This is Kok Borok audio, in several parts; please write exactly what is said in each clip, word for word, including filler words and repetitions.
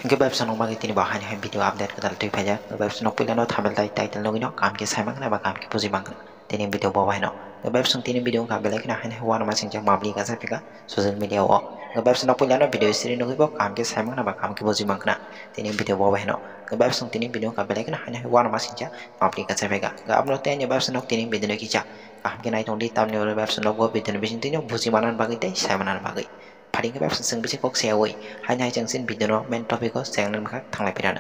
Hwnkhe bai bwswk nokmagwi tini bo haini hai video update kwtal twi phaijak. Bai bwswk nok puilano thumbnail tai title nugwino kaham khe sai mankha ba kaham khe buji mankha tini video bo bai no. Bai bwswk tini video wngkha belai kheno haini hai uanama singcha mabli kacha phika social media o. Bai bwswk nok puilano video siri nugwi bo kaham khe sai mankha ba kaham khe buji mankha tini video bo bai no. Bai bwswk tini video wngkha belai kheno haini hai uanama singcha mabli kacha phika. Aboni tei ani bai bwswk nok tini video no kisa kaham khe nai tongdi tamni bai bwswk nok bo video ni bising twi buji manani bagwi tei sai manani bagwi. Pharing khe bai bwswk chwng bisi kok sayawi, haini hai chwng chini video no main topic o cheng nang kha thanglai pirana.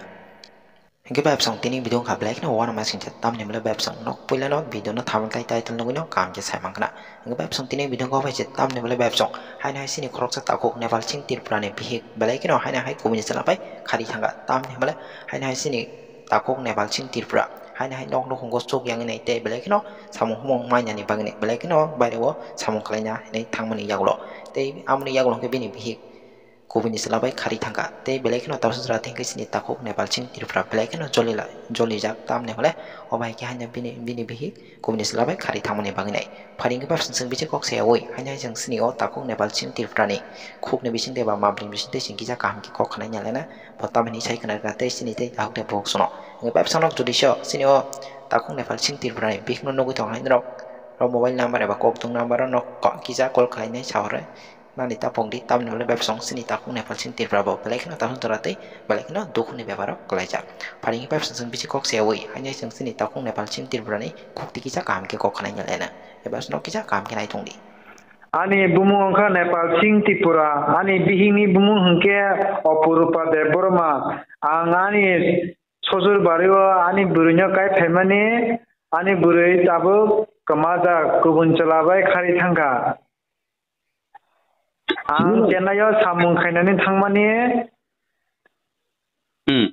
Hwnkhe bai bwswk tini video wngkha belai kheno uanama singcha tamni hwnle bai bwswk nok puilano video no thumbnail tai title nugwino kaham khe sai mankha. Hwnkhe bai bwswk tini video wngkha bai se tamni hwnle bai bwswk haini hai chini khoroksa takhuk Nepal chini Tripura ni bihik belai kheno haini hai kubuni chwla bai khari thangkha tamni hwnle haini hai chini takhuk Nepal chini Tripura haini hai nok nukhungo chuk yangwi nai tei belai kheno samung humung mainani bagwi belai kheno baireo samung khlaina hinwi thangmani yagulo. Tei amoni yagulo hwnkhe bini bihik kubuni chwla bai khari thangkha tei belai kheno tabuk jora thengkhe chini takhuk Nepal chini Tripura belai kheno jolila jolijak tamni hwnle o bai khe haino bini bini bihik kubuni chwla bai khari thangmani bagwi nai. Pharing khe bai bwswk chwng bisi kok sayawi haini hai chwng chini o takhuk Nepal chini Tripura ni khukni bising tei ba mabli bising tei chwng kisa kaham khe kok khanai nalena. Bo tamni sai khna rwkha tei chini tei ahuk tei buhuk sono. Hwnkhe bai bwswk nok jodi sio chini o takhuk Nepal chini Tripura ni bihikno nugwi tongo hai norok. Ro mobile number eba kok tung number o nok ko-, kisa call khlainai sahorwi. Nani ta pokdi tamni hwnle bai bwswk chini takhuk Nepal chini Tripura bo belai kheno tabuk jora tei belai kheno dukhu ni bepar o kwlaijak. Pharing khe bai bwswk chwng bisi kok sayawi haini chwng chini takhuk Nepal chini Tripura ni khukti kisa kaham khe kok khanai nalena. Eba bwswk nok kisa kaham khe nai tongdi. Ani bumung wngkha Nepal Singh Tripura. Ani bihikni bumung hwnkhe Opurupa Debbarma. Ang ani sojur bario ani bwrwino kai phaimani, ani bwrwi tabuk kwmajak, kubun chwla bai khari thangkha. Ang Chennai o samung khainani thangmani. Hmm.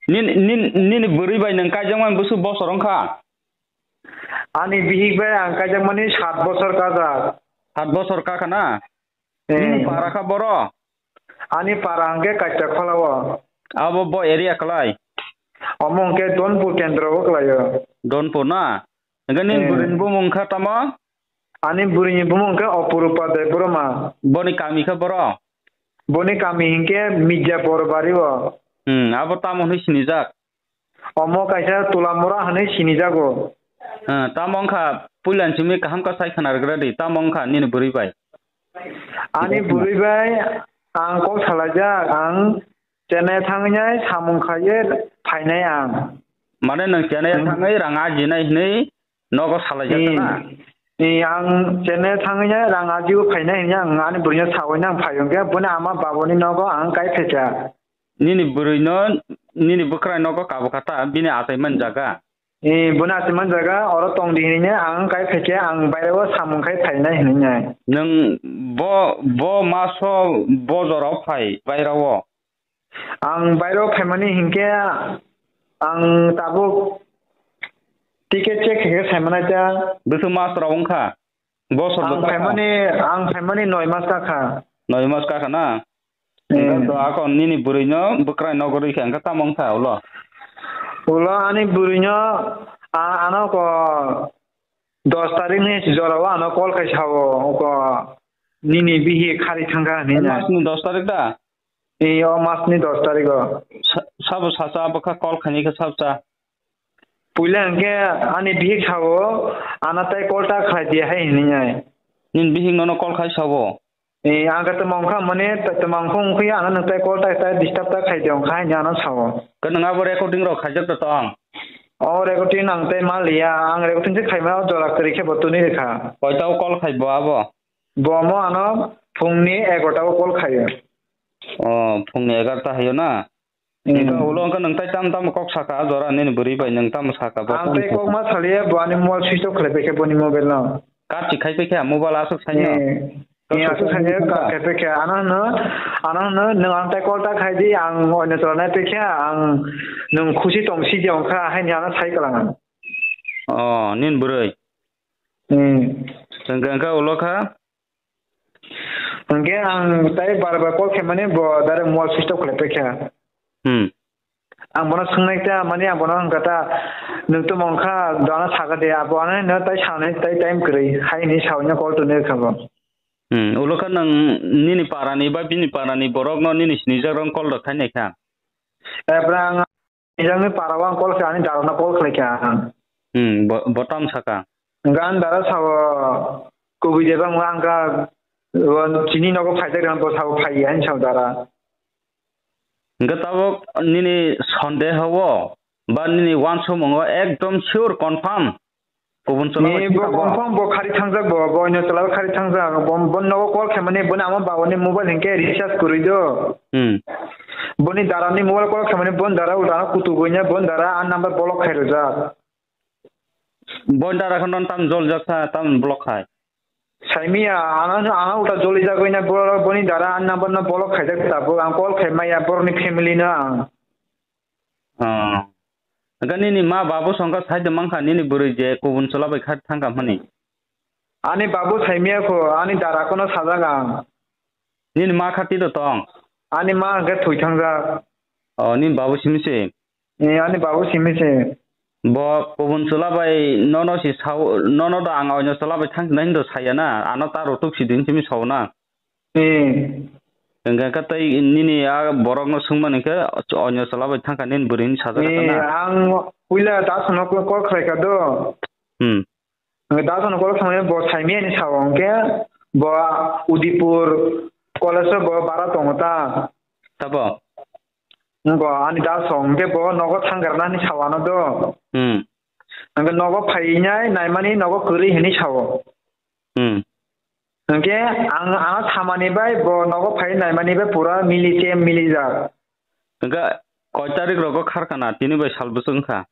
Nin, nin, nini bwrwi bai nwng kaijakmani bwswk bosor wngkha? Ani bihik bai ang kaijakmani sat bosor kajak. Sat bosor kakha na? Eh. Nini para kha boro? Ani para hwnkhe Kaita Kholao. Abo bo area kwlai? Omo hwnkhe Donpur kendro o kwlaio. Donpur na? Hwnkhe nini Eh. bwrwini bumung kha tamo? Ani bwrwini bumung hwnkhe Opurupa Debbarma. Boni kami kha boro? Boni kami hwnkhe Mirza Borbari o. Hmm, abo tamo hwnwi sinijak? Omo kaisa Tulamura hwnwi sinijago. Ah, tamo wngkha puilani simi kaham khe sai khna rwgra di, tamo wngkha nini bwrwi bai? Ani bwrwi bai ang kok salaijak, ang Chennai thangwi nai samung khaiwi phainai ang. Mane nwng Chennai Hmm. thangwi rang ajinai hwnwi nogo salaijak Ni, na? Ni ang Chennai thangwi nai rang ajiwi phainai hwnwi ang ani bwrwino sawi nang phai hwnkhe boni ama baboni nogo ang kai phaikha. Nini bwrwino nini bwkrai nogo kabukha ta, bini achai man jaga. Eh, bwna achai man jaga, oro tong di hinwi ang kai phaikhe, ang baireo samung khai phainai hinwi nai. Nwng bo, bo maso bo jorao phai bairao? Ang baireo phaimani hinkhe ang tabuk ticket check khe khe saimanai ta. Bwswk mas rok wngkha? Bosor Ang bwswk kha? phaimani, ang phaimani noi mas kakha. Noi mas kakha na? Hmm. Hwnkhe to ako nini bwrwino bwkrai nogo rwikha hwnkhe tamo wngkha ulo? Ulo ani bwrwino a-, ano ko dos tarik ni jorao ano call khai sao ko nini bihi khari thangkha hinwi na. Mas ni dos tarik da? Ee, o mas ni dos tarik o. Sa-, sabo sacha abo kha call khaini khe sabo cha. Puila hwnkhe ani bihik sao, ano tai call ta khlai di hai hinwi ai. Nini bihik nono call khai sao? Ee, ang khe tongmang kha mane, tongmang kha wngkhe ano nwng tai call ta, ta disturb ta khlai di wngkha hinwi ano sao. Khe nwng abo recording rok khaijak to tong? O recording ang tai ma liya, ang recording se khaima o jora kwrwi khe bo twnwi rwkha. Koita o call khai bo abo? Bo omo ano phungni egarota o call khaio. O, phungni egarota haio na? Hmm. Wngkha ulo wngkha nwng tai tamo tamo kok saka, a jora nini bwrwi bai nwng tamo saka, bo Ang tamo tai saka. Kokma saliya, bo ani mobile switch off khlai paikha boni mobile no. Kachi khai paikha mobile aswk saino. Eh, eh, aswk saino, ka-, khai paikha. Ano hwno, ano hwno, nwng ang tai call ta khai di, ang oino chwla nai paikha, ang nwng khusi tong si di wngkha, haini ano sai kwlang ang. Oh, nini bwrwi? Hmm. Hwnkhe, hwnkhe ulo kha? Hwnkhe ang tai bar bar call khaimani bo direct mobile switch off khlai paikha. Hmm. Ang bono swngnai ta, mani ang bono hwnkha ta, nwng tongmang kha, dono sakha de, abo ano hino tai sanai tai time kwrwi, hai hinwi sawi no call twnwi rwkha bo. Hmm, ulo kha nwng nini parani ba bini parani borokno nini sinijak rok call rok khai nai kha. Ebra ang nijangni parao ang call kha, ani darano call khlai kha ang. Hmm, bo, bo tam saka. Hwnkhe ani dara sao kubui de bang ang kha, o chini nogo phaijak rang bo sao phai ya, ani sao dara. Hwnkhe tabuk nini sondeho o ba nini uansumungo ekdom sure confirm kubun chwla bai Ni bo thangkha bo? Confirm bo khari thangjak bo, bo oino chwla bai khari thangjak. Bo, bo nogo call khaimani boni ama babani mobile hinkhe recharge kwrwi do. Hmm. Boni darani mobile call khaimani boni dara ultano kutubuino boni dara a number block khai rwjak. Boni dara khe non tam joljak kha, tam block khai. Saimiya, ano, ano uta joli jagwi na borok boni dara ani number no block khaijak tabuk. Ang call khai maya borokni family no ang. Oh. Hwnkhe nini ma babu songkha sai de mankha nini bwrwi je kubun chwla bai kha thangkha hwnwi. Ani babu saimiya kho, ani dara kono sajak ang. Nini ma kha tito tong? Ani ma hwnkhe thwi thangjak. Oh, nini babu simi se? Eh, ani babu simi se. Bo kubun chwla bai nono si sao, nono da ang oino chwla bai thang nai do saya na, ano ta rotuk si din simi sao na. Eh. Hwnkhe kha tei nini a borok no swngmani khe oino chwla bai thangkha nini bwrwi ni sajak Eh, na. Ang puila dasono call khlai kha do. Hmm. Hwnkhe dasono call khlai bo saimiya ni sao hwnkhe bo Udipur college o bo bara tongo ta. Tabo? Ngo ani da song hwnkhe bo nogo thangkha rwnani sawano do. Hmm. Hwnkhe nogo phainai naimani nogo kwrwi hinwi sao. Hmm. Hwnkhe ang, ano samani bai bo nogo phai naimani bai pura mili chem mili jak. Hwnkhe koi tarik rogo kharkana tini bai sal bwswk wngkha?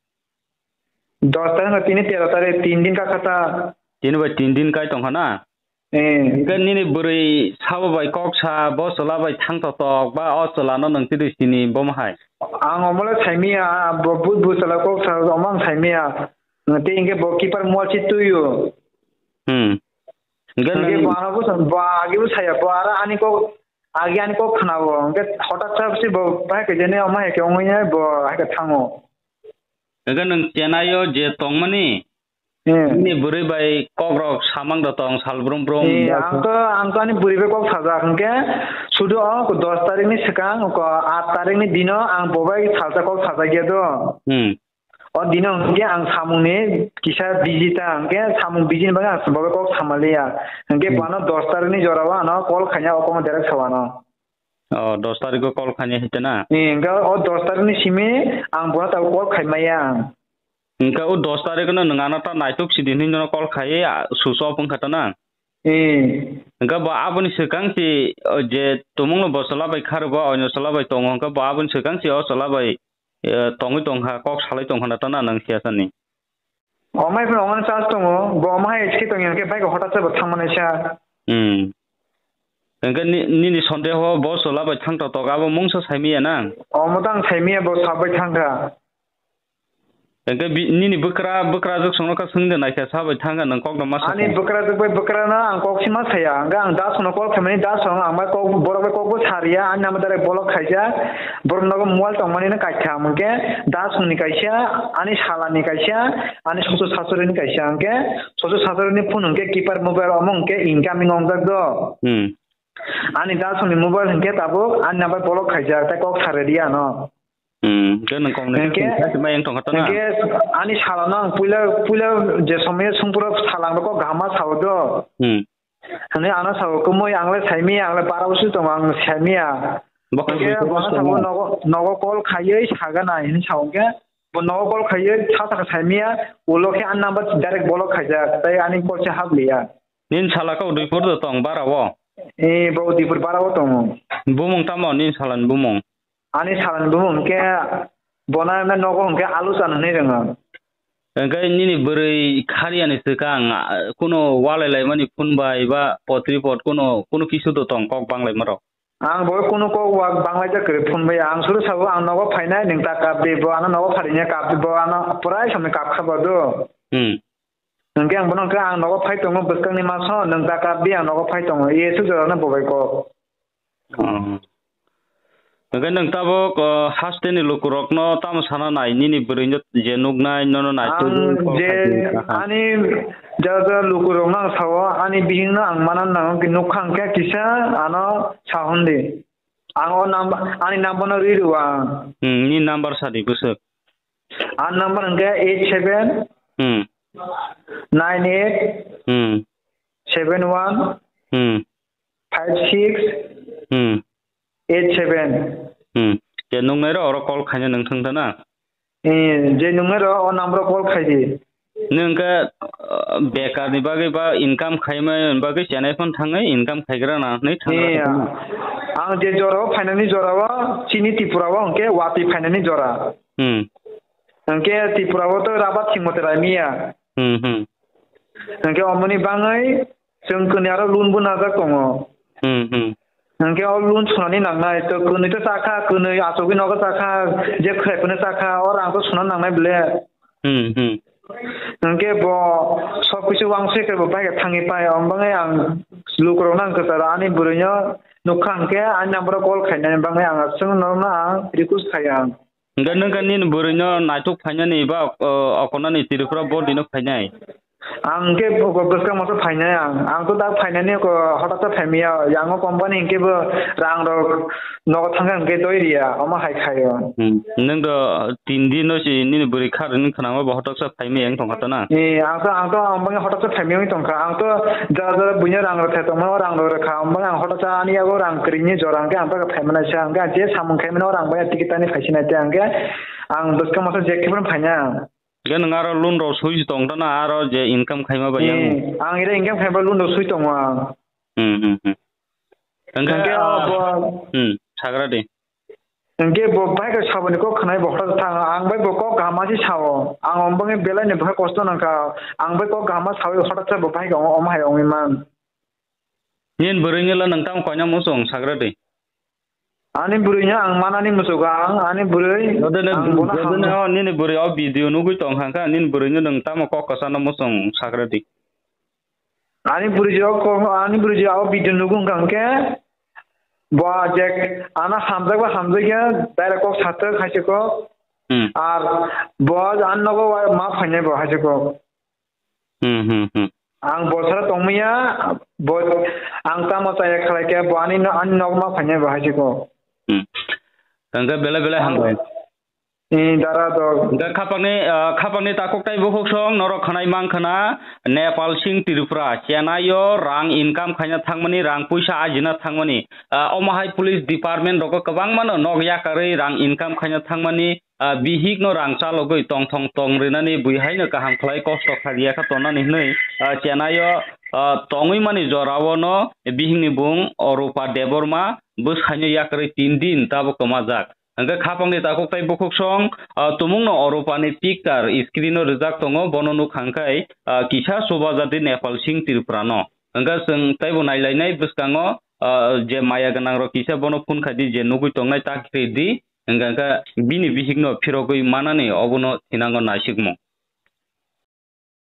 Dos tarik no tini tero tarik, tin din kakha ta. Tini bai tin din kai tongkha na? Eh. Hwnkhe nini bwrwi sabo bai kok sa, bo chwla bai thang totok, ba o chwla no nwng twi sini bomo hai? Ang omo le saimiya, bo but bu chwla kok sa, omo ang saimiya. Tei hwnkhe bo keeper mual si twi o. Hmm. Hwnkhe Hwnkhe nwng bo ano bo sa, bo agi bo saya, bo aro ani kok, agi ani kok khna o. Hwnkhe hotat sa si bo bahai khe jene omo hai khe ongwi nai bo hai khe thango. Hwnkhe nwng Chennai o je tongmani, Hmm. Nini bwrwi bai kok rok samang da tong sal brum brum. Eh, ba ang to, ang to ani bwrwi bai kok sajak hwnkhe sudu o dos tarik ni swkang, ko aat tarik ni dino ang bo bai salsa kok sajak ya do. Hmm. O dino hwnkhe ang samung ni kisa busy ta hwnkhe samung busy ni bagwi ang bo bai kok samaliya. Hwnkhe Hmm. Bono dos tarik ni jora o ano call khaina o komo direct sawano. Oh, dos tarik o call khaina hwnkhe na? Eh, hwnkhe o dos tarik ni simi ang bono tabuk call khaimaya ang. Hwnkhe o dos tarik no nwng ano ta naitok sidi hinwi nono call khai, a, switch off wngkha ta na? Eh. Hwnkhe bo aboni swkang si, o, je tumungno bo chwla bai kharwi bo, oino chwla bai tongo, hwnkhe bo aboni swkang si o chwla bai, eh, tongwi tongkha, kok salai tongkha na ta na nwng siya sani? Omai phano omo chance tongo, bo omo hai S K tongya hwnkhe bike hotat se bo thangmani sa. Hmm. Hwnkhe ni-, nini sondeho bo chwla bai thang tok tok, abo mungsa saimaya na? Omo tang saimaya bo sabai thangkha. Hwnkhe bi-, nini bwkra, bwkrajwk songno kha swngde naikha sabai thangkha nwng kokno ma sakha? Ani bwkrajwk bai bwkrano ang kok sima saya, hwnkhe ang dasongno call khaimani dasong ang bai kok borok bai kokbo sariya, ani namo direct block khaijak. Borok nogo mobile tongmani no kaitha, hwnkhe dasongni kaisa, ani salani kaisa, ani soso sasorini kaisa, hwnkhe soso sasorini phone hwnkhe keypad mobile omo hwnkhe incoming ongjak do. Hmm. Ani dasongni mobile hwnkhe tabuk ani number block khaijak, tei kok saredi ano. Hmm, hwnkhe nwng kokno Hwnkhe, khe mai wng tongkha to na? Hwnkhe ani salano ang puila, puila je somoyo songphuru sal ang kok kaham ma sao do. Hmm. Hwnwi ano sao, kwmwi ang le saimiya, ang le bara usu tongo, ang saimiya. Bo khe Hwnkhe buikhai bono sabo songmo? nogo, nogo call khaiwi sagana hinwi sao hwnkhe, bo nogo call khaiwi sa sakha saimiya, ulo khe ani number direct block khaijak, tei ani call se habliya. Nini sala khe Udaipur do tong bara o? Eh, bo Udaipur bara o tongo. Bumung tamo nini salani bumung? Ani salani bumung hwnkhe bono nogo hwnkhe Alu Chan hinwi rwngo. Hwnkhe nini bwrwi khariyani swkang, ah, kuno walai laimani phone bai ba pot ri pot kuno, kuno kisu do tong kok banglaima rok? Ang bo kuno kok wa-, banglaijak kwrwi phone bai. Ang suru sabo ang nogo phainai, nwng ta kap di, bo ano nogo pharinai kap di, bo ano pura samni kap kha bo do. Hmm. Hwnkhe ang bono hwnkhe ang nogo phai tongo bwskangni maso, nwng ta kap di, ang nogo phai tongo. Ye suk jorano bo bai kok. Oh. Hwnkhe nwng tabuk, oh, hasteni lukurokno tamo sana nai, nini bwrwino je nuknai, nono nai Ang tubui kok je khai di, aha. ani Jara jara lukurokno ang sao, ani bihikno ang mana nango, nukha hwnkhe kisa ano sa hwn di. Ang o number, ani number no rwi rw ang. Hmm, ni number sa di bwswk. Ani number hwnkhe eight seven Hmm. nine eight Hmm. seven one Hmm. five six Hmm. eight seven. Hmm. Je nuknai rok oro call khaina nwng thang ta na? Eh, je nuknai rok o number o call khai di. Nwng khe, uh, bekar ni bagwi ba income khaima bagwi chenai phone thangwi income khaigra na hwnwi thangra Eh, thangna. Ang je jora o phainani jora o chini Tripura o hwnkhe watwi phainani jora. Hmm. Hwnkhe Tripura o to rabat thwngmate raimiya. Hmm, hmm. Hwnkhe omoni bangwi chwng kwnwi aro loan bo najak tongo. Hmm, hmm. Hwnkhe o loan sunani nangnai, to kwnwi to chakha, kwnwi achugwi nogo chakha, je khwlai phano chakha, o rang to sunani nangnai ble. Hmm, hmm. Hwnkhe bo sob kisu wangsui khe bo bai khe thangwi pai, omo bangwi ang lukurokno ang kwcharo ani bwrwino nukha hwnkhe ani number o call khainani bangwi ang aswk norokno ang request khai ang. Hwnkhe nwng khe nini bwrwino naithok phainani ba, o, okonani Tripura body no phainai? Ang khe bo-, bo-, bwskang masa phainai ang. Ang to dak phainani ko hotak sa phaimaya. Yang o company hwnkhe bo rang rok nogo thangkha hwnkhe doi riya. Omo hai khaio. Hmm. Nwng do tin din no si nini bwrwi kha rwni khwnama bo hotak sa phaimaya wng tongkha to na? Eh, ang to, ang to, ang bangwi hotak sa phaimaya wng tongkha. Ang to jora jora buino rang rok thai tongmani, o rang rok rwkha. Ang bangwi ang hotak sa ani yago rang kwrwini jora hwnkhe ang to phaimani sa. Hwnkhe ang je samung khaimani o rang bai ticket tani phaisinai te hwnkhe ang bwskang masa je khe phano phainai ang. Hwnkhe nwng aro loan rok sui tong tana aro je income khaima bai yang. Eh, ang ira income khaima loan rok sui tongo ang. Hmm, hmm, hmm. Hwnkhe, hwnkhe, ah, bo hmm, sagra di. Hwnkhe bo bai khe saboni kok khnai bo hotak thang. Ang bai bo kok kaham ma si sao. Ang omo bangwi belai ni bo hai kosto nangkha. Ang bai kok kaham ma sawi hotak sa bo bai khe omo hai ongwi man. Nini bwrwini la nwng tamo koina muchung sagra di. Ani bwrwino ang manani muchungo ang, ani bwrwi, ang bono hamjakgo. Nini bwrwi o video nugwi tong kha, nini bwrwino nwng tamo kok kwchano muchung sagra di. Ani bwrwi o ko-, ani bwrwi o video nugwi wngkha hwnkhe, bo je ano hamjakba hamjakya, direct kok sathok hai se kok. Hmm. Ar bo ani nogo ma phainai bo hai se kok. Hmm, hmm, hmm. Ang bosra tongmaya, bo, ang tamo chaya khalai khe, bo ani no, ani nokma phainai bo hai se ko. Hmm. Hwnkhe belai belai hambai. Ni dara do. Hwnkhe khapangni, ah, khapangni takhuk tai bukhuk song norok khanai mang khana, Nepal Sing Tripura, Chennai o rang income khaina thangmani, rang puisa ajina thangmani, ah, omo hai police department rogo kwbangma no nok yakarwi rang income khaina thangmani, ah, bihik no rang chalogwi tongthong tong rinani bui haino kaham khlai kosto kha riya kha tonani hwnwi, ah, Chennai o, ah, tongwi mani jora o no bihik ni bung Orupa Debbarma bwskango yakarwi tin din tabuk kwmajak. Hwnkhe khapang ni takhuk tai bukhuk song, ah, tumung no Orupa ni picture screen o rijak tongo, bono nuk hwnkhe, ah, kisa chubajago Nepal Sing Tripura no. Hwnkhe chwng teibo nailainai bwskango, ah, je maya gwnang rok kisa bono phone khai di je nugwi tongnai ta khe di. Hwnkhe hwnkhe bini bihikno phirogwi manani obono thinango naisikmung.